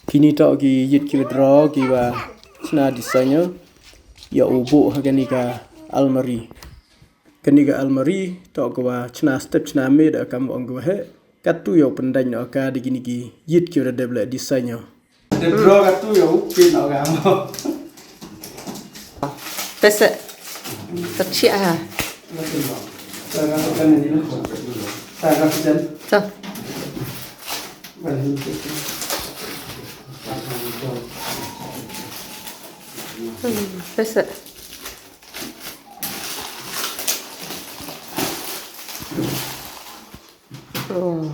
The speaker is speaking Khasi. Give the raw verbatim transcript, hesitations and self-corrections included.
Kini toh ki ïit ki wa draw ki wa chna designer. Ïa u buh ha kani ka almari. Kani ka almari toh ka wa chna step chna me da kam ong ka wa he. Katu ïa u pyndait noh ka da kini ki ïit ki wa da dep leh designer. Da draw katu ïa u pyn noh ka mo. Pese. Terchiah ha. Ta ka pesen ni. Ta ka pesen. Ta. Hmm, pese. Oh.